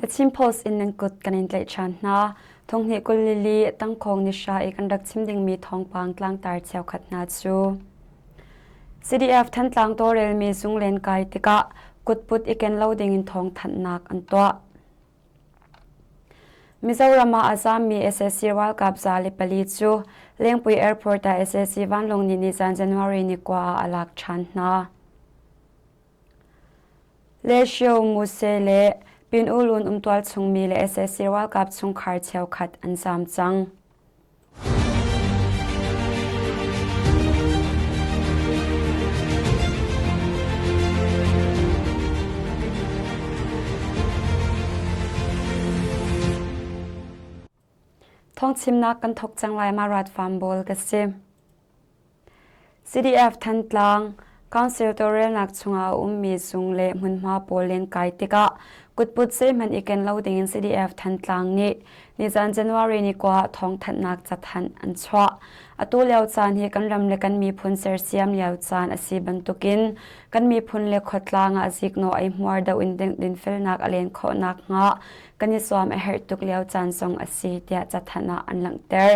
The Chin Post in nan kut kan in tlaih ṭhan hna. Thonghnih 22 tangkhawng ni hra i kan rak chim dingmi thawngpang tlangtar cheukhat hna cu CDF Thantlang tawlrelmi zunglen kai tikah kutput i ken lo dingin thawngthanhnak an tuah. Mizoram ah a zaammi sac ralkap 104 cu Lengpui Airport ah sac vanlawng nih nizan January ni kua ah a lak ṭhan hna. Leshio Muse le Pin U Lun umtual chungmi le sac ralkap chungkhar cheukhat an zaam cang. Thawngchimnak kan thawk cang lai ma rat farm bawl ka si. CDF Thantlang Council tawlrelnak chungah a ummi zung le hmunhma pawl lenkai tikah kutput zeihmanh i ken lo dingin CDF Thantlang nih nizan January ni kua ah thawngthanhnak cathanh an chuah. Atu lio caan hi kan ram le kan miphun sersiam lio caan a si bantukin kan miphun le khuatlang ah ziknawh eihmuar doh in dinfelnak a len khawh nakhnga kan i zuam a herh tuk lio caan zong a si tiah cathanh ah an langhter.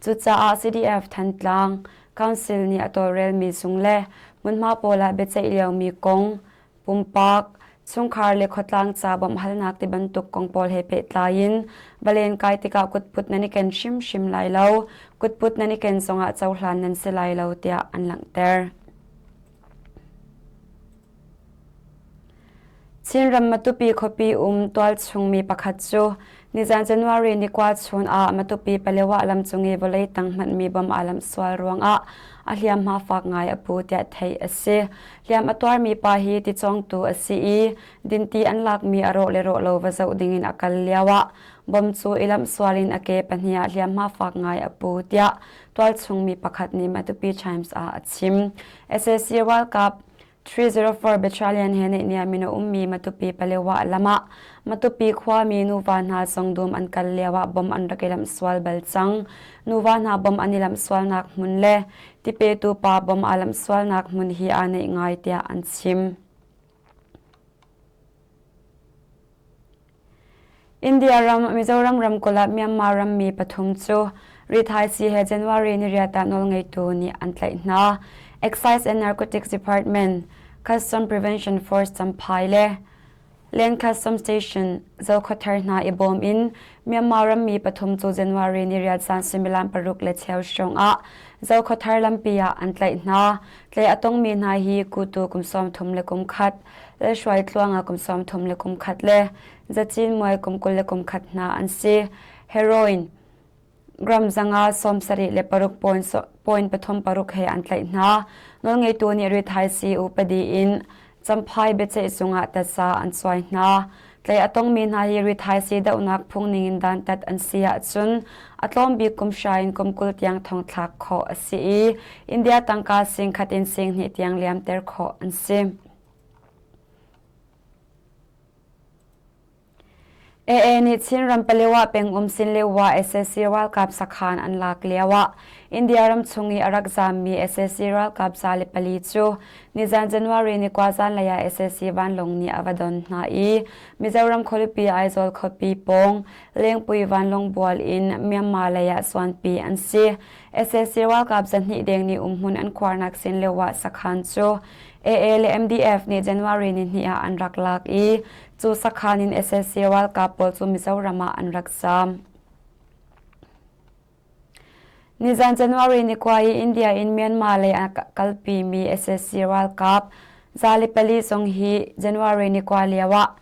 Cucaah CDF Thantlang Council nih a tawlrelmi zung le hmunhma pawl ah biaceih liomi kong, pumpak, chungkhar le khuatlang ca bawmhhalnak ti bantuk kong pawl he pehtlai in va lenkai tikah kutput nan i ken hrimhrim lai lo, kutput nan i ken zongah cohlan nan si lai lo tiah an langhter. Chinram Matupi khuapi um tualchung mi pakhat cu nizan January ni kua chun ah Matupi Palewa lam cung i vawlei tang hmanhmi bom aa lamh sual ruangah a hliamhma fak ngai a pu tiah theih a si. Hliam a tuarmi pa hi ticawngtu a si i dinti an lakmi a rawh le rawh lo va zoh dingin a kal lioah bom cu i lamh sual in a ke pahnih ah hliamhma fak ngai a pu tiah tualchung mi pakhat nih Matupi Times ah a chim. Sac ralkap 304 Battalion he naihniam in a ummi Matupi Palewa lam ah Matupi khuami nuva hna zong dum an kal lioah bom an rak i lamh sual bal cang. Nuva hna bom an i lamh sualnak hmun le tipetu pa bom aa lamh sualnak hmun hi aa naih ngai tiah an chim. India ram, Mizoram ramkulh ah Myanmar rammi pathum cu rithaisii he January niriat ah nawlngeitu nih an tlaih hna. Excise and Narcotics Department, Custom Prevention Force Champhai le Land Custom Station Zokhawthar hna i bawm in Myanmar rammi pathum cu January niriat zan suimilam paruk le cheu hrawng ah Zokhawthar lampi ah an tlaih hna. Tlaih a tongmi hna hi Kutu kum 33 le kum khat, Lalhruai Tluanga kum 33 le kum khat le Zacin Muai kum 21 hna an si. Heroin gram zanga 76 point 36 he an tlaih hna. Nawlngeitu nih rithaisii upadi in Champhai biaceih zungah taza an cuai hna. Tlaih a tongmi hna hi rithaisii dohnak phung ningin dantat an si ahcun a tlawm bik kum hra in kum 20 tiang thongthlak khawh a si i India tangka sing khat in sing hnih tiang liamter khawh an si. AA nih Chinram Palewa pengum Sinlewa sac ralkap sakhan an lak lioah India ram chung i a rak zaammi sac ralkap 104 cu nizan January ni kua zanlei ah sac vanlawng nih a va don hna i Mizoram khualipi Aizawl khuapi pawng Lengpui vanlawng bual in Myanmar lei ah suanpi an si. Sac ralkap zahnih deng nih umhmun an khuarnak Sinlewa sakhan cu AA le MDF nih January ni hnih ah an rak lak i cu sakhan in sac ralkap pawl cu Mizoram ah an rak zaam. Nizan January ni kua i India in Myanmar lei a kalpimi sac ralkap 104 zong hi January ni kua lio ah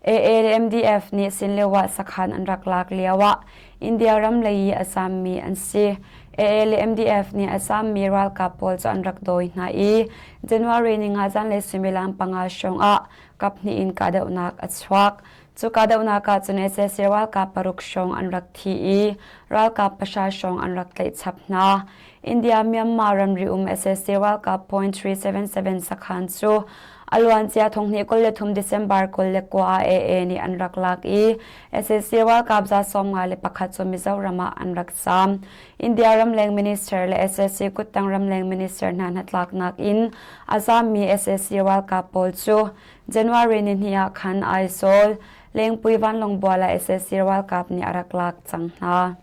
AA le MDF nih Sinlewa sakhan an rak lak lioah India ram lei i a zaammi an si. AA le MDF nih a zaammi ralkap pawl cu an rak dawi hna i January ni nga zanlei suimilam panga hrawngah kaphnih in kahdohnak a chuak. Cu kahdohnak ah cun sac ralkap paruk hrawng an rak thi i ralkap pahra hrawng an rak tlaih chap hna. India Myanmar ramri um sac ralkap point 377 sakhan cu a luancia thonghnih 23 December 29 ah AA nih an rak lak i sac ralkap za 51 cu Mizoram ah an rak zaam. India ramleng minister le sac kuttang ramleng minister hna hnatlaknak in a zaammi sac ralkap pawl cu January ni hnih ah khan Aizawl, Lengpui vanlawng bual ah sac ralkap nih a rak lak cang hna.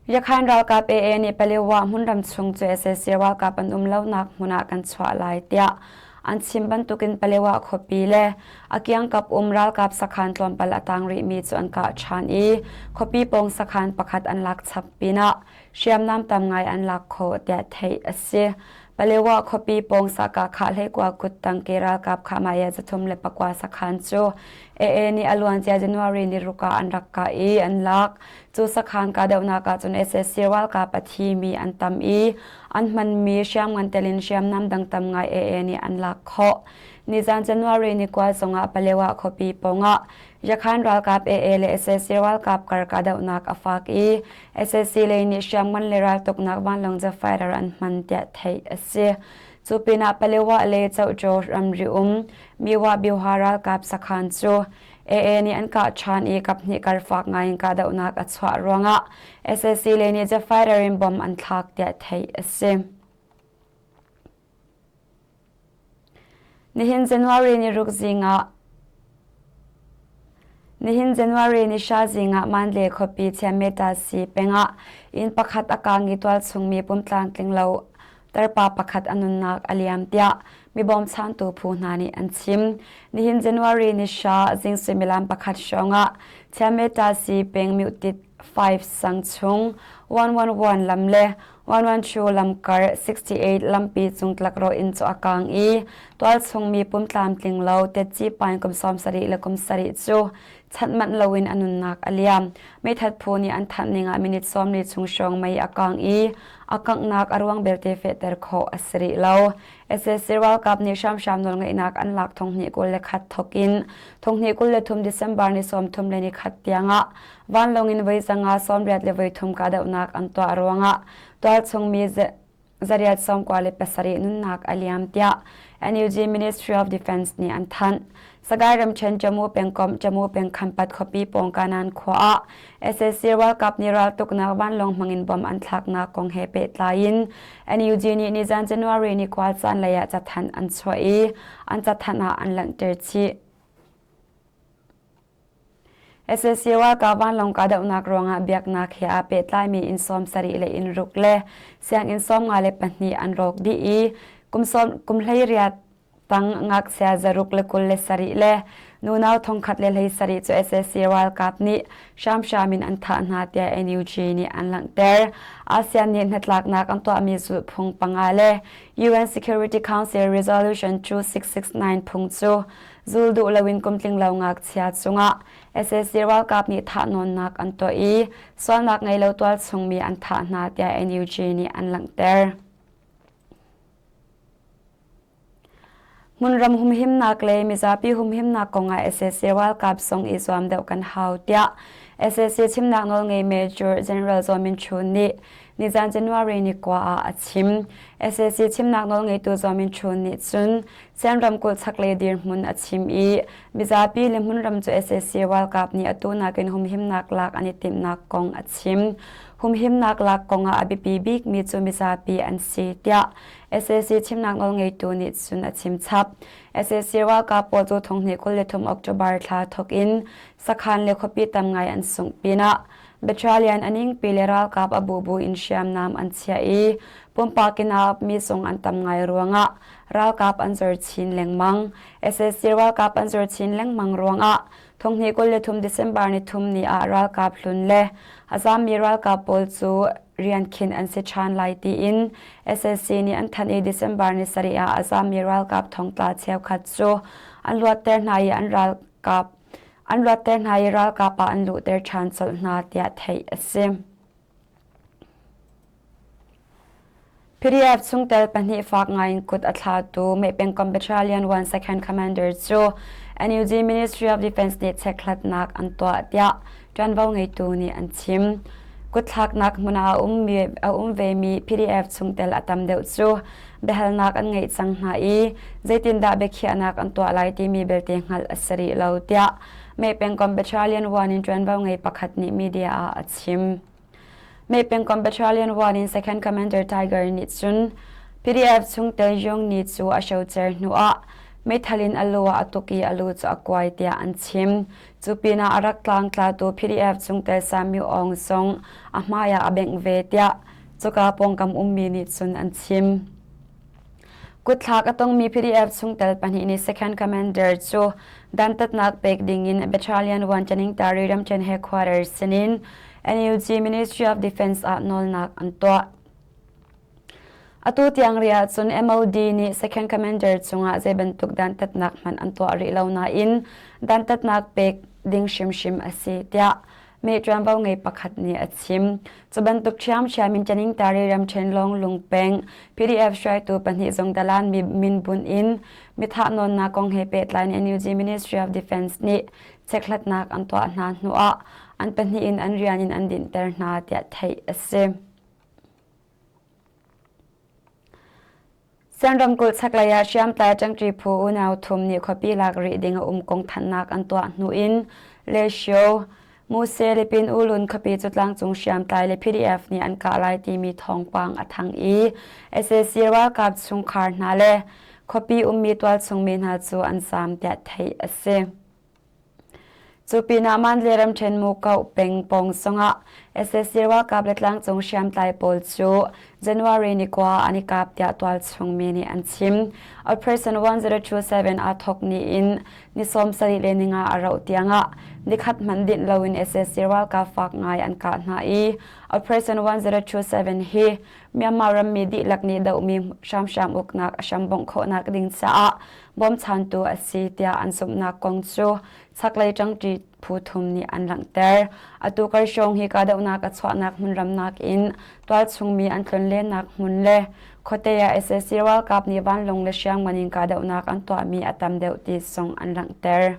Yakhan ralkap AA nih Palewa hmunram chung cu sac ralkap an um lonak hmun ah kan chuah lai tiah an chim bantukin Palewa khuapi le a kiangkap um ralkap sakhan tlawmpal a tang rihmi cu an kah ṭhan i khuapi pawng sakhan pakhat an lak chap pinah hriamnam tam ngai an lak khawh tiah theih a si. Palewa khuapi pawng Saka Khahlekua kuttang ke ralkap Khamaya 309 sakhan cu AA nih a luancia January ni ruk ah an rak kah i an lak. Cu sakhan kahdohnak ahcun sac ralkap a thimi an tam i an hmanmi hriamngan tel in hriamnam dang tam ngai AA nih an lak khawh. Nizan January ni kua zongah Palewa khuapi pawngah Yakhan ralkap AA le sac ralkap kar kahdohnak a fak i sac lei nih hriamngan le raltuknak vanlawng jet fighter an hman tiah theih a si. Cu pinah Palewa le Chohtaw ramri um Miwa Byuha ralkap sakhan cu AA nih an kah ṭhan i kaphnih kar fak ngaiin kahdohnak a chuah ruangah sac lei nih jet fighter in bomb an thlak tiah theih a si. Nihin January ni ruk zingah Nihin January ni hra zingah Mandalay khuapi Chiameta-si pengah inn pakhat a kaang i tualchungmi pumtlamtling lo tarpa pakhat a nunnak a liam tiah mi bawmchantu phu hna nih an chim. Nihin January ni hra zing suimilam pakhat hrawngah Chiameta-si peng Myutit 5 sang chung 111 lam le 112 lamkar 68 lampi cung tlakrawh inn cu a kaang i tualchung mi pum tlamtling lo tetci pain kum 70 le kum sarih cu chanh manh loin a nunnak a liam. Meithat phu nih an thanh ning ah minute 40 chung hrawng mei a kaang i a kanghnak a ruang belte fehter khawh a si rih lo. Sac ralkap nih hramhram nawlngeihnak an lak 2021 thawk in 2023 December ni 31 tiangah vanlawng in voi zanga 80 le voi thum kahdohnak an tuah ruangah tualchung mi zariat 97 nunnak a liam tiah NUG Ministry of Defense nih an thanh. Sagaing ramṭhen Jammu pengkomh Jammu peng Khampat khuapi pawng Kanan khua ah sac ralkap nih raltuknak vanlawng hmangin bom an thlaknak kong he pehtlai in NUG nih nizan January ni kua caan lei ah cathanh an chuah i an cathanh ah an langhter chih. Sac ralkap vanlawng kahdohnak ruangah biaknak he aa pehtlaimi inn 70 le inn ruk le sianginn 52 an rawk dih i kum 18 tang ngakchia 627 le nunau 1017 cu sac ralkap nih hramhram in an thah hna tiah NUG nih an langhter. ASEAN nih hnatlaknak an tuahmi zulhphung panga le UN Security Council Resolution 2669 phung cu zul duh loin kum tling lo ngakchia cungah sac ralkap nih thahnawnnak an tuah i sualnak ngei lo tualchungmi an thah hna tiah NUG nih an langhter. Hmunram humhimnak le mizapi humhimnak kongah sac ralkap zong i zuam deuh kan hau tiah sac chimnak nawlngei Major General Zaw Min Chun nih nizan January ni kua ah a chim. Sac chimnak nawlngeitu Zaw Min Chun nih cun Chin ramkulh chaklei dirhmun a chim i mizapi le hmunram cu sac ralkap nih atu nakin humhimnak lak an i timhnak kong a chim. Humhimnak lak kongah a biapi bikmi cu mizapi an si tiah sac chimnak nawlngeitu nih cun a chim chap. Sac ralkap pawl cu 2023 October thla thawk in sakhan le khuapi tam ngai an sungh pinah battalion a ningpi le ralkap a bubu in hriamnam an chiah i pumpak in a mi zong an tam ngai ruangah ralkap an zor chin lengmang. Sac ralkap an zor chin lengmang ruangah 2023 December ni thum ni ah ralkap hlun le a zammi ralkap pawl cu rian khin an si ṭhan lai tiin sac nih an thanh i December ni sarih ah a zammi ralkap thongtla cheukhat cu an luatter hna i an ralkap an luatter hna i ralkap ah an luhter ṭhan colh hna tiah theih a si. PDF chungtel pahnih fak ngaiin kut a thlatu Mehpengkom Battalion 1 Second Commander cu NUG Ministry of Defense nih chekhlatnak an tuah tiah ṭuanvo ngeitu nih an chim. Kutthlaknak hmun ah a um vemi PDF chungtel a tam deuh cu biahalnak an ngeih cang hna i zeitindah biakhiahnak an tuah lai timi belte hngalh a si rih lo tiah Mehpengkom Battalion 1 in ṭuanvo ngei pakhat nih media ah a chim. May pengkomh Battalion 1 in Second Commander Tiger nih cun PDF chungtel Yong Ni cu a hrocer hnuah meithal in a lu ah a tuk i a lu cu a kuai tiah an chim. Cu pinah a rak tlangtlatu PDF chungtel Samuel Aung zong a hmai ah a bengh ve tiah cuka pawngkam ummi nih cun an chim. Kutthlak a tongmi PDF chungtel pahnih nih Second Commander cu dantatnak pek dingin Battalion 1 Caningtari ramṭhen headquarters sinin NUG Ministry of Defense ah nawlnak an tuah. Atu tiang rih ahcun MOD nih Second Commander cungah zei bantuk dantatnak hmanh an tuah rih lo nain dantatnak pek ding hrimhrim a si tiah meh ṭuanvo ngei pakhat nih a chim. Cu bantuk ṭhiamṭhiam in Caningtari ramṭhen Lawnglung peng PDF hruaitu pahnih zong dalan min bunh in mithah nawnnak kong he pehtlai in NUG Ministry of Defense nih chekhlatnak an tuah hna hnuah an pahnih in an rian in an dinhter hna tiah theih a si. Shan ramkulh chaklei ah hriamtlai ṭangṭi phu unau thum nih khuapi lak rih ding a um kong thanhnak an tuah hnu in Leshio, Muse le Pin Ulun khuapi cu tlangcung hriamtlai le PDF nih an kah lai timi thawngpang a thang i sac ralkap chungkhar hna le khuapi ummi tualchung mi hna cu an zaam tiah theih a si. Cu pinah Mandalay ramṭhen Mukoh peng pawng zongah sac ralkap le tlangcung hriamtlai pawl cu January ni kua an i kap tiah tualchung mi nih an chim. Operation 1027 aa thawk ni in ni 70 le ninga a rauh tiangah nikhat hmanh dinh loin sac ralkap fak ngai an kah hna i Operation 1027 hi Myanmar rammi dihlak nih dohmi hramhram uknak a hrambongh khawhnak ding caah bawmchantu a si tiah an zumhnak kong cu chaklei ṭangṭi phu thum nih an langhter. Atu kar hrawng hi kahdohnak a chuahnak hmunram nakin tualchungmi an tlonlennak hmun le khuate ah sac ralkap nih vanlawng le hriamngan in kahdohnak an tuahmi a tam deuh ti zong an langhter.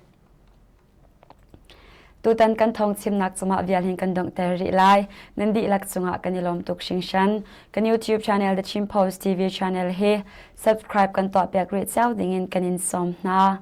Tutan kan thawng chimnak cungah vial hin kan donghter rih lai. Nan dihlak cungah kan i lawm tuk hringhran. Kan YouTube channel The Chin Post TV channel hi subscribe kan tuahpiak rih cio dingin kan in sawm hna.